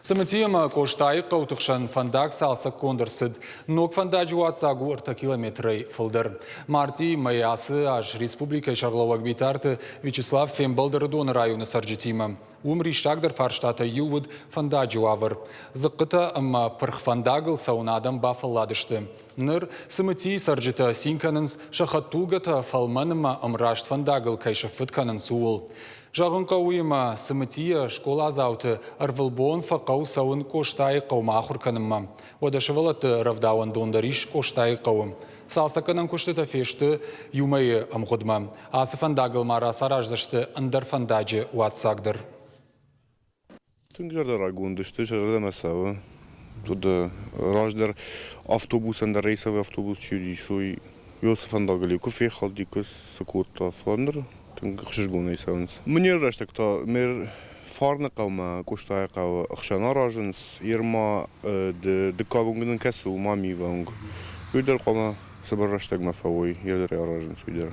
Цымыти ӕмӕ Къостайы хъӕуты хсӕн фӕндаг цалцӕггонд ӕрцыд. Ног фӕндаджы уаццаг у ӕртӕ километрӕй фылдӕр. Мартъийы мӕйы ацы аз республикӕйы сӕргълӕууӕг Битарты Вячеслав фембӕлд Ӕрыдоны районы цӕрджытимӕ. Уым риссагдӕр фарстатӕй иу уыд фӕндаджы уавӕр. Дзыхъхъытӕ ӕмӕ пырх фӕндагыл цӕуын адӕм бафӕлладысты. Ныр Цымытийы цӕрджытӕ цин кӕнынц, сӕ хӕдтулгӕтӕ фӕлмӕн ӕмӕ ӕмраст фӕндагыл кӕй сыффыт кӕнынц, ууыл. Зӕгъын хъӕуы ӕмӕ Цымытийӕ скъоладзауты ӕрвылбон фӕхъӕуы цӕуын Къостайы хъӕумӕ ахуыр кӕнынмӕ. Уӕдӕ сывӕллӕтты рӕвдауӕндон дӕр ис Къостайы хъӕуы. Цалцӕггӕнӕн куыстытӕ фесты иу мӕйы ӕмгъуыдмӕ. Ацы фӕндагыл ма рацараздзысты ӕндӕр фӕндаджы уаццаг дӕр. Тынг зӕрдӕрайгонд сты, сӕ зӕрдӕмӕ цӕуы. Уӕд раздӕр автобусӕн дӕр рейсовый автобус чи уыдис, уый уыцы фӕндагыл-иу куы фехӕлди, куы цы кодта, фӕлӕ ныр тынг ӕхсызгонӕй цӕуынц. Мне рӕстӕг та ме Фарны хъӕумӕ Къостайыхъӕуы ӕхсӕн аразынц, Ерма дыккаг уынг нын кӕцы у, Мамиевы уынг, уый дӕр хъуамӕ цыбыр рӕстӕгмӕ фӕуой, йе дӕр аразынц уый дӕр.